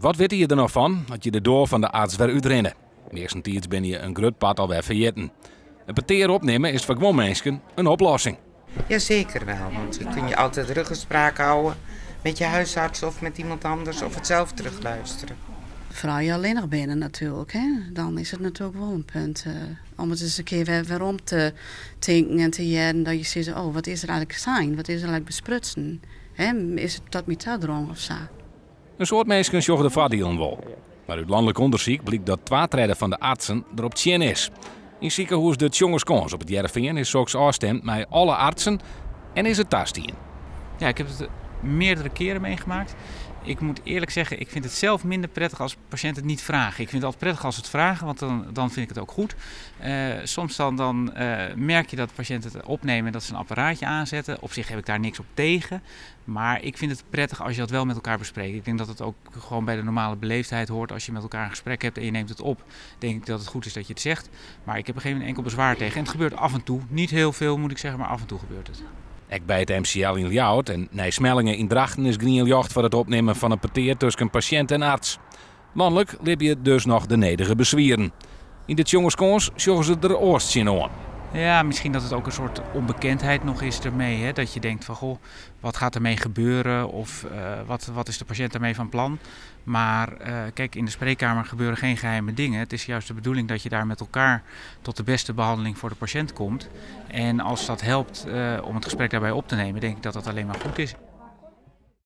Wat witte je der noch fan as je de doar fan de arts wer útrinne? Meastentiids binne je in grut part alwer ferjitten. In petear opnimme is foar guon minsken in oplossing. Jazeker wel, want dan kun je altijd ruggespraak houden met je huisarts of met iemand anders of het zelf terugluisteren. Foaral je allinnich binne natuerlik, hè? Dan is it natuerlik wol in punt om it ris in kear wer werom te tinken en te hearren dat je sizze, oh, wat is der eigenlik sein? Wat is der eigenlik besprutsen? Hè? Is it tot my tadrongen of sa? In soad minsken sjogge de foardielen wol. Mar út lanlik ûndersyk blykt dat twa tredde fan de artsen derop tsjin is. Yn sikehûs De Tsjongerskâns op It Hearrenfean is soks ôfstimd mei alle artsen en is it tastien. Ja, ik heb het meerdere keren meegemaakt. Ik moet eerlijk zeggen, ik vind het zelf minder prettig als patiënten het niet vragen. Ik vind het altijd prettig als ze het vragen, want dan vind ik het ook goed. Soms dan merk je dat patiënten het opnemen en dat ze een apparaatje aanzetten. Op zich heb ik daar niks op tegen. Maar ik vind het prettig als je dat wel met elkaar bespreekt. Ik denk dat het ook gewoon bij de normale beleefdheid hoort. Als je met elkaar een gesprek hebt en je neemt het op, denk ik dat het goed is dat je het zegt. Maar ik heb er geen enkel bezwaar tegen. En het gebeurt af en toe. Niet heel veel moet ik zeggen, maar af en toe gebeurt het. Ek by it MCL yn Ljouwert en Nij Smellinghe yn Drachten is grien ljocht foar it opnimmen fan in petear tusken pasjint en arts. Lanlik libje dus noch de nedige beswieren. Yn De Tsjongerskâns sjogge se der oars tsjinoan. Ja, misschien dat het ook een soort onbekendheid nog is ermee. Hè? Dat je denkt van, goh, wat gaat ermee gebeuren? Of wat is de patiënt daarmee van plan? Maar in de spreekkamer gebeuren geen geheime dingen. Het is juist de bedoeling dat je daar met elkaar tot de beste behandeling voor de patiënt komt. En als dat helpt om het gesprek daarbij op te nemen, denk ik dat dat alleen maar goed is.